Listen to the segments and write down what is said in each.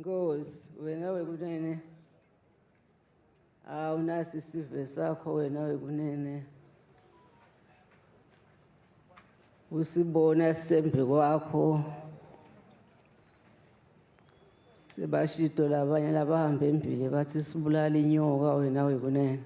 Nkosi wena wekunene awunasi sive sakho wena wekunene usibona sisembi kwakho sebashito labanye labahamba embili bathi sibulala inyoka wena wekunene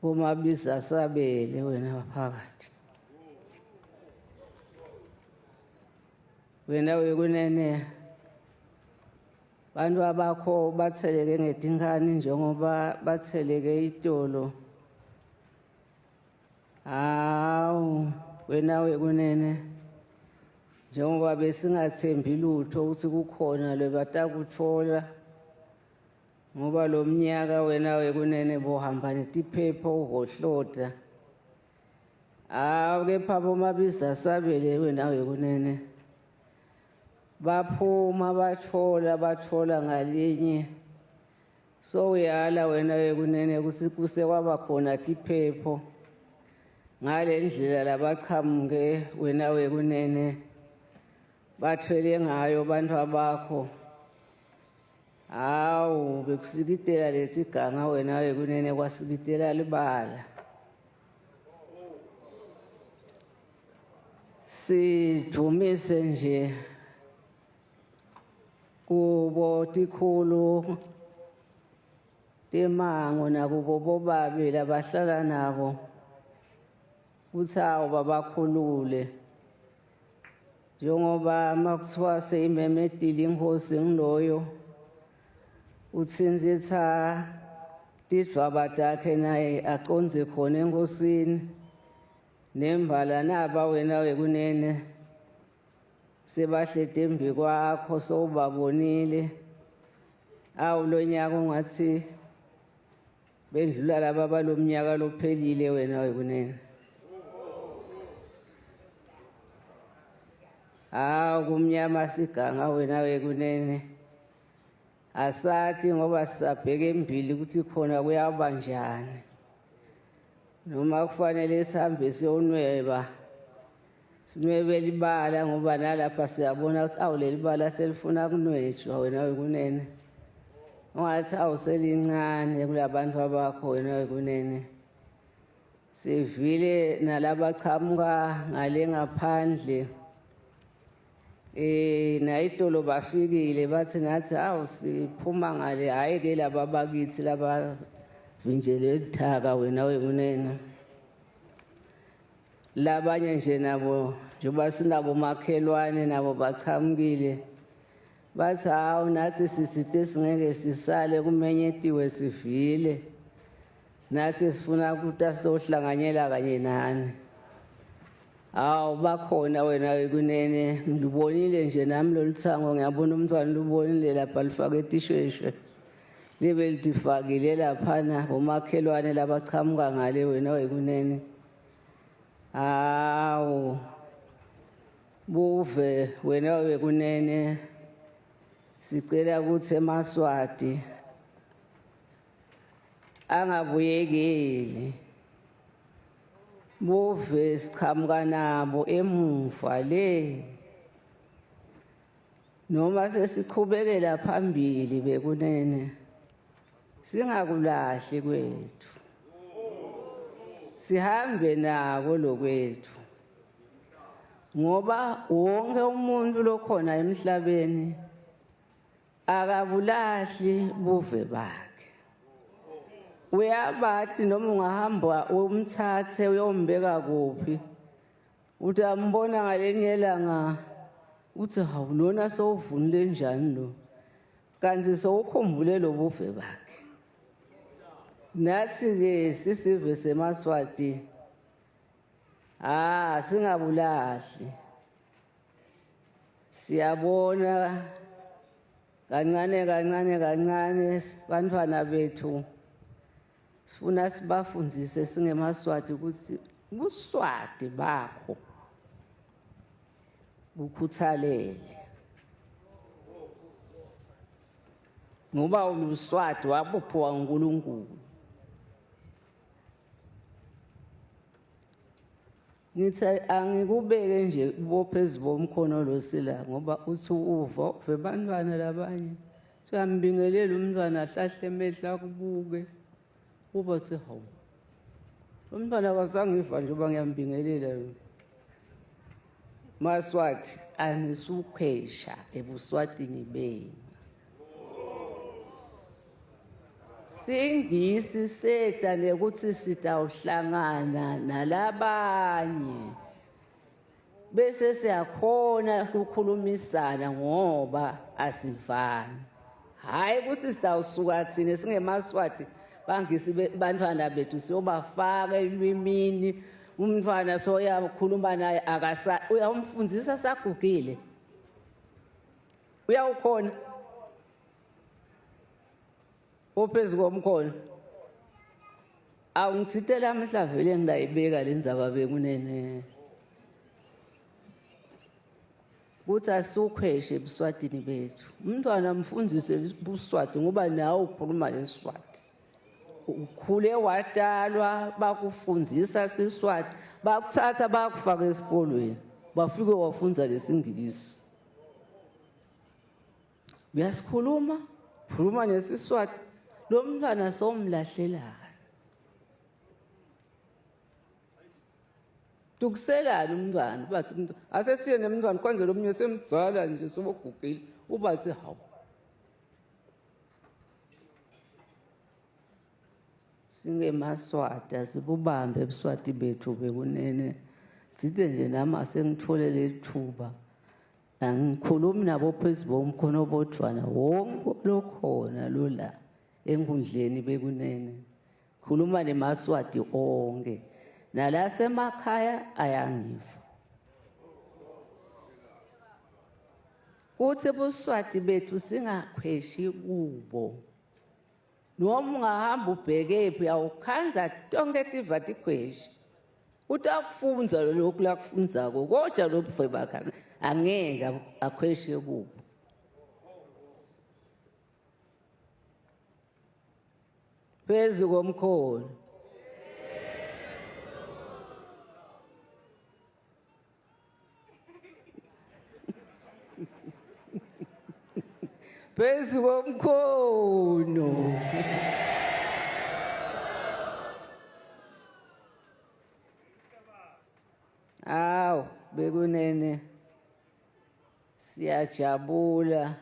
Umabiza sabele wena phakathi. Wena wekunene bantu abakho batheleke ngetinkani njengoba batheleke itolo. Hawu wena wekunene njengoba besingathembi lutho ukuthi kukhona lebatakuthola ngoba lo mnyaka wena wekunene bohamba netiphepho uhohlota hawu kepha bomabiza sabele wena wekunene baphuma bathola bathola ngalinye so uyala wena wekunene kuse kwaba khona tiphepho ngale ndlela labachamuke wena wekunene bathwele ngayo bantu abakho Hawu bekusikitela lesiganga wena wekunene kwasikitela libala. Sidumise nje kubo tikhulu timango nakubo bobabe labahlala nabo kutsi awu babakhulule. Njengoba makuthiwa seyimemetile inkosi ngiloyo uthinzitha tidvwaba takhe naye acondze khona enkosini nembala naba wena wekunene sebahleti embi kwakho sowubabonile awu lo nyaka ungathi Bendlula laba balomnyaka lophelile wena wekunene. Hawu kumnyama siganga wena wekunene. Asati ngoba sisabheke embili ukuthi khona kuyaba njani. Noma kufanele sihambe siyonweba. Sinwebe libala ngoba nalapha siyabona ukuthi awu leli bala selifuna kunwetshwa wena wekunene. Ungathi awu selincane kulabantu abakho wena wekunene. Sivile nalabaqhamuka ngale ngaphandle. Eh nayitolo bafikile bathi nathi awu siphuma ngale hayi ke laba bakithi laba vinjelwe buthaka wena wekunene. Labanye nje nabo njengoba sinabo makhelwane nabo bachamukile bathi hawu nathi sisite singeke sisale kumenyetiwe sivile nathi sifuna ukuthi asizohlanganyela kanye nani hawu bakhona wena kunene ngilubonile nje nami lolu thango ngiyabona umntwana lubonile lapha lifake etishweshwe libe litifakile laphana bomakhelwane labachamuka ngale wena wekunene Hawu. Buve wena wekunene sicela ukuthi emaSwati angabuyekeli. Buve siqhamuka nabo emuva le. Noma sesiqhubekela phambili bekunene singakulahli kwethu. Sihambe nako lokwethu. Ngoba wonke umuntu lokhona emhlabeni akabulahli buve bakhe. Uyabati noma ungahamba umthathe uyombeka kuphi Utambona ngalenye ilanga uthi hawu lona sowuvunule njani lo kanti sowukhumbule lobuve bakhe. Nathi-ke sisive semaSwati ah singabulahli siyabona kancane kancane kancane bantwana bethu Sifuna sibafundzise singemaSwati ukuthi buswati bakho bukhuthalele ngoba uluswati wabuphiwa nguNkulunkulu. Ngithi angikubeke nje bophezu bomkhono losila ngoba uthi uva uve bantwana labanye. Siyambingelela umntwana ahlahle emehlo akubuke. Uba uthi hawu. Umntwana akazangiva nje uba ngiyambingelela lo. Maswati anisukhwesha ebuswatini benu. Singisi seta nekuthi sitawuhlangana nalabanye bese siyakhona ukukhulumisana ngoba asivani. Hhayi ukuthi sitawusuka thina singemaswati bangisi bantwana bethu siyobafaka elwimini umntwana soyakhuluma naye akasa uyamfundisa sagugile uyawukhona Uphezu komkhono. Awungithinte lamhla vele ngingayibeka le ndzaba bekunene. Kuthi asukhweshe ebuswatini bethu. Umntwana mfundise ubuswati ngoba nawe ukhuluma leswati. Ukhule watalwa bakufundisa siswati, bakuthatha bakufaka esikolweni. Bafike wafundza lesingisi. Uyasikhuluma, khuluma nesiSwati, lo mntwana somlahlelana. Tukuselani umntwana, bathi umntwana asesiye nemntwana kwanze lo mnye semdzala nje sobogugile, ubathi hawu. SingemaSwati asibubambe ebuswati bethu bekunene. Tsite nje nami asengithole lethuba. Angikhulumi nabo phezu bomkhono bodvwana wonke lokhona lola enkundleni bekunene. Khuluma nemaSwati onke. Nalasemakhaya ayangiva. Kuthi buswati bethu singakhweshi kubo. Noma ungahamba ubhekephi uyawukhandza tonke tiva tikhweshi. Utakufundza lokhu lakufundzako kodwa lobuve bakhe angeke akhweshe kubo. Phezu komkhono. Phezu komkhono. Awu bekunene siyajabula.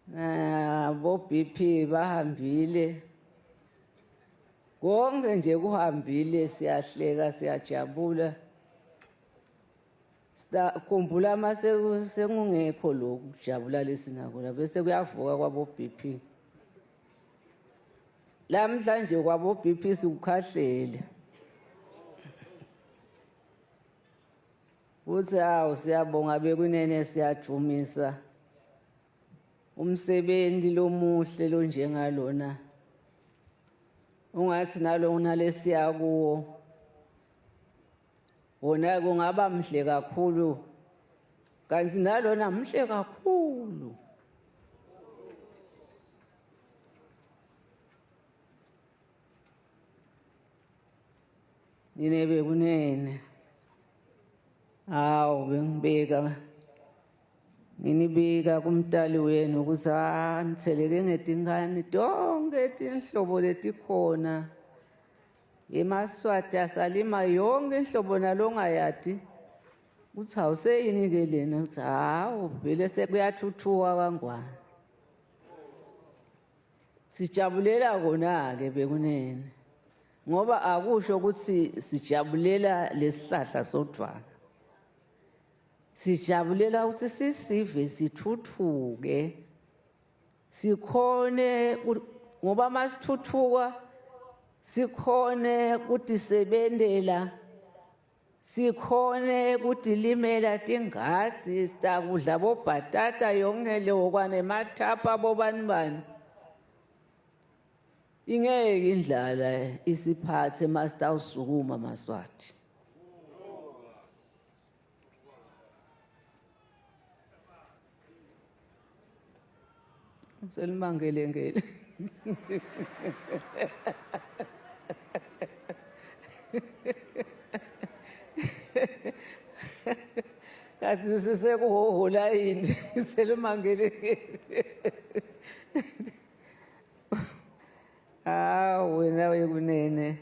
Nabo BP bahambile. Konke nje kuhambile siyahleka siyajabula. Sikhumbula uma sekungekho lokhu kujabula lesinako la bese kuyavuka kwabo BP. Lamhlanje kwabo BP sikukhahlele. Kuthi awu siyabonga bekunene siyajumisa umsebenzi lomuhle lonjengalona. Ungathi nalona lesiya kuwo wona kungaba mhle kakhulu kanti nalona mhle kakhulu. Nine bekunene. Hawu bengibeka nginibika kumtali wenu ukuthi ah nitheleke ngetinkani tonke tinhlobo letikhona. EmaSwati asalima yonke inhlobo nalongayati. Uthi awuseyini ke lena uthi hawu vele sekuyathuthuka kangwane. Sijabulela kona-ke bekunene ngoba akusho ukuthi sijabulela lesihlahla sodvwana. Sijabulela ukuthi sisive sithuthuke sikhone ngoba masithuthuka sikhone kutisebentela sikhone kutilimela tingadzi sitakudla bobhatata yonke leyo kwanemathapha bobani bani ingeke indlala isiphathe masitawusukuma maswati Selimangelengele. Kanti sisekuhohola yini selumangelekele. Hawu wena wekunene.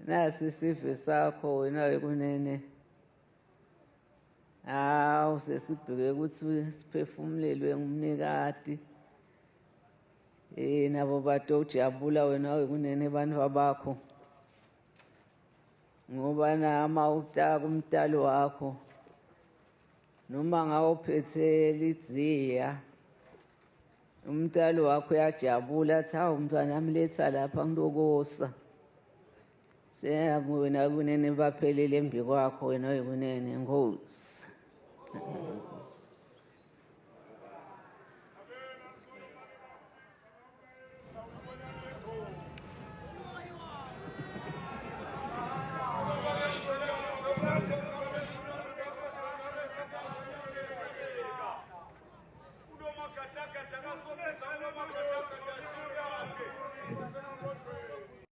Nasi sive sakho wena wekunene. Hawu sesibheke ukuthi siphefumulelwe ngumnikati. Eh nabo batojabula wena wekunene bantfu bakho. Ngoba nama utaka umtali wakho noma ngawuphethe lidziya umtali wakho uyajabula athi hawu mntwana amletha lapha ngilokosa. Seyabo wena kunene baphelele embi kwakho wena wekunene Nkosi.